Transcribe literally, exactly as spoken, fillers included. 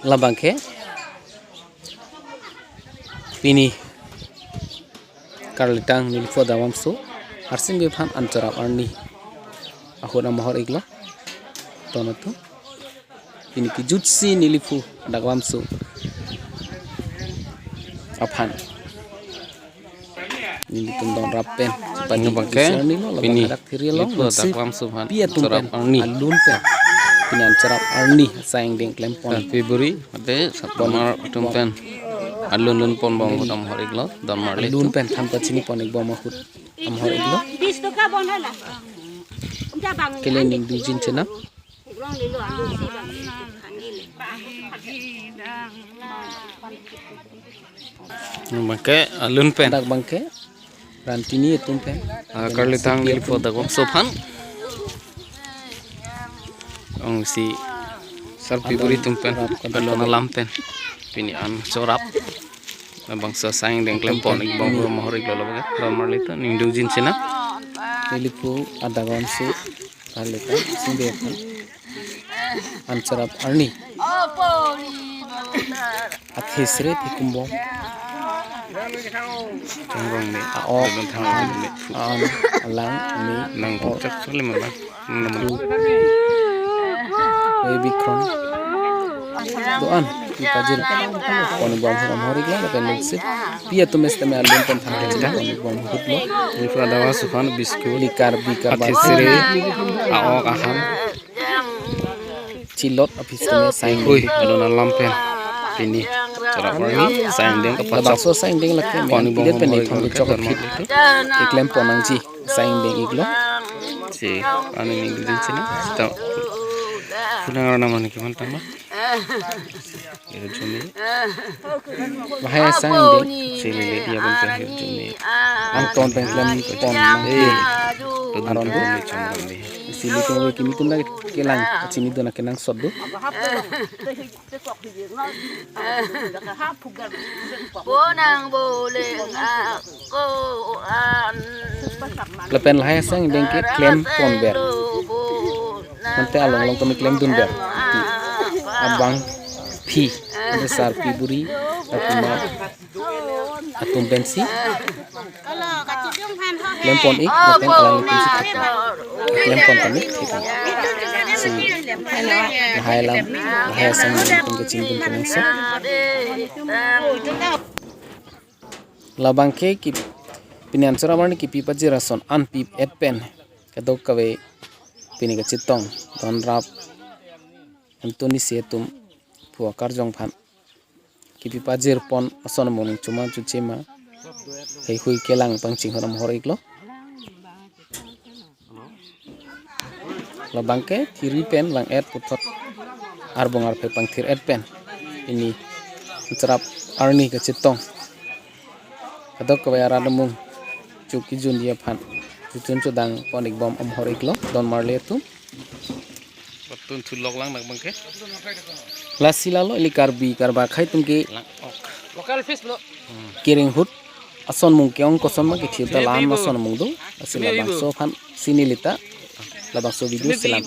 Labangke pini Karlitang Niliphu adavamso arsing bephan anchorap arni ahut amohor iklo. Ton atum, pini kejutsi Niliphu adavamso aphan nelitum donrap pen pini bangke, pini hadak thiri along Niliphu adavamso aphan pi atum pen alun pen pini anchorap arni asai angdeng klempon. February mate September atum pen alun lun pon bom ahut amohor iklo, don marli alun pen than pachini pon ikbom ahut amohor iklo. Bis toka bon hala. Kele ningdungjin chenam. Bangke alun pen. Dak bangke Rantini atum pen. Ah, Karlitang Niliphu adavamso aphan. Ong si sarpi buri atum pen. Alun alam pen. Pini anchorap. Labangso asai angdeng klempon ikbom ahut amohor iklo labangke. Don marli ta ningdungjin chenam. Niliphu adavamso Karlitang arsing bephan anchorap arni athesre phikumbom. Thangrong ni. Aok, thangrong ni. An, alang, me, nang o, puchak sole mabang. Nang tu. Baby kron. Doan, pi pajir pon ikbom ahut amohor iklo, lapen lutsi pi atum esteme alun pen than pachini pon ikbom ahut lo. Niliphu adavamso aphan biscuit, likar bikar athesre, aok, ahan, chilot aphi sitame sai hui alun alam pen pini anchorap arni asai angdeng kapachok. Labangso asai angdeng lake pon ikbom ahut pini amohor iklo, thom kechok don aphi marli ta. Keklempon nangji asai angdeng iklo. Si ani ningdungjin chenam. Sita punang arnam ani keman tama. Hirjuni. Lahai asai angdeng. Si lele dia pun ke hirjuni. Angton pen klempon nangji. Eh, aron tu. Si lele tu kimi tum lagi kelang. Chini dona kenangsot do. Ponang boleng ako an. Lapen lahai asai angdeng ke klempon ber. Mante along along kami klemdun ber. Abang phi, mante sarpi buri, akuma atum pensi klempon ik, lapen alanglitum si thak. Klempon kami thik. Si lahai alam, lahai asai angdeng atum kachinidun kenangsot. Labangke kip-, pini anchorap arni kipi pajir ason an pi et pen kadokave pini kachetong donrap Anthony si atum phu akarjong aphan kipi pajir pon ason amung chuma chuchema heihui kelang pangching ahut amohor iklo. Labangke thiri pen vang et puthot arbong arphe pangthir et pen pini anchorap arni kachetong kadokave arat amung chukijun dia aphan chuchun chudang pon ikbom amohor iklo don marli atum. Patun thulok lang nak bangke. Lasi lalo ili Karbi Karba akhei atum ke lang ok. Local fish lo. Kereng ahut ason amung ke-ong koson ma kethir ta lam ason amung do. Lasi labangso aphan si neli ta labangso video selam.